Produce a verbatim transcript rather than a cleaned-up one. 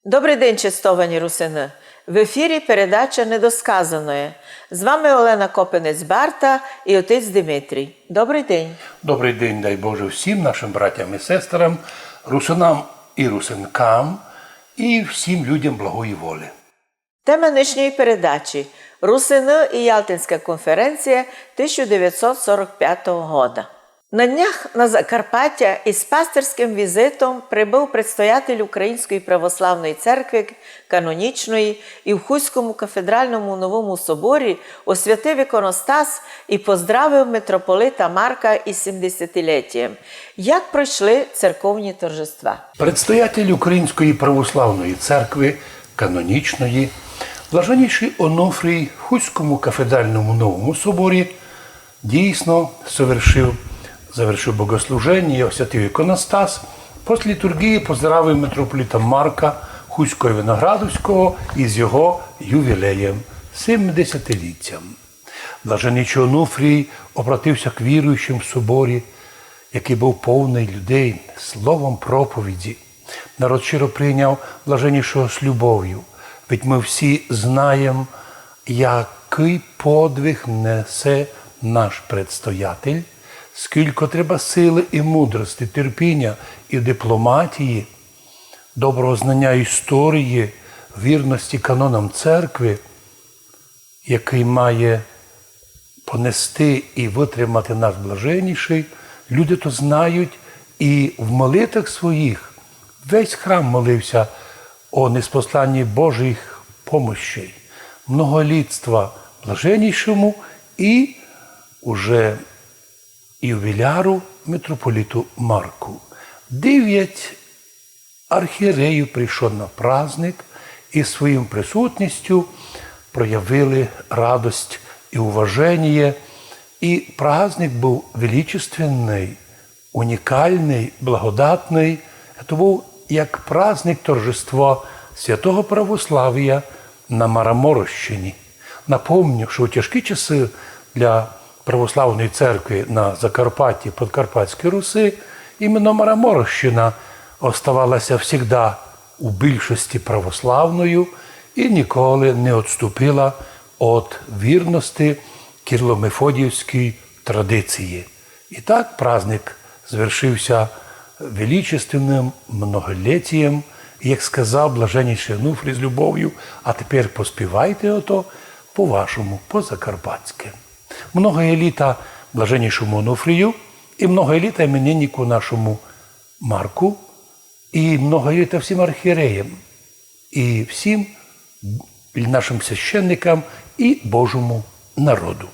Добрый день, честовані русины! В ефірі передача «Недосказаноє». З вами Олена Копинець-Барта і отець Димитрій. Добрый день! Добрый день, дай Боже, всім нашим братям і сестрам, русинам і русинкам, і всім людям благої волі. Тема нынішньої передачі: Русины і Ялтинська конференція тисяча девятьсот сорок пятого года. На днях на Закарпаття із пастырськым візитом прибыв предстоятель Української православної церкви канонічної і в Хуському кафедральному новому соборі освятив іконостас і поздравив митрополита Марка із сімдесятилітієм. Як пройшли церковні торжества? Предстоятель Української православної церкви канонічної, блаженнішый Онуфрій в Хуському кафедральному новому соборі дійсно совершив, завершив богослуженіє, освятив іконостас, после літургії поздравив митрополита Марка Хуського Виноградовського із його ювілеєм, сімдесятилітям. Блаженнішый Онуфрій обратився к віруючым в соборі, якый быв повный людей, словом проповіді. Народ щиро прийняв блаженнішого з любов'ю, ведь мы всі знаєм, якый подвиг несе наш предстоятель, скілько треба силы і мудрости, терпіня і дипломатії, доброго знаня історії, вірности канонам церкви, якый має понести і вытримати наш блаженнішый, люди то знають, і в молитвах своїх весь храм молився о ниспосланні Божих помощей, многолітства блаженнішому і уже ювіляру митрополиту Марку. Девять архієреїв прийшло на праздник і своїм присутностю проявили радость і уваженіє. І праздник быв величественный, унікалный, благодатный. То быв як праздник торжества святого православія на Мараморощині. Напомню, што у тяжкі часы для православної церкви на Закарпатті, Подкарпатській Руси, іменно Мараморощина оставалася всегда у більшості православною і ніколи не одступила од вірности кирло-мефодіївській традиції. І так праздник звершився величественным многолітієм, і, як сказав блаженнішый Онуфрій з любов'ю: а тепер поспівайте ото по-вашому, по-закарпатськи. Многоє літа блаженнішому Онуфрію і многоє літа імениннику нашому Марку і многоє літа всім архієреям і всім нашим священникам і Божому народу.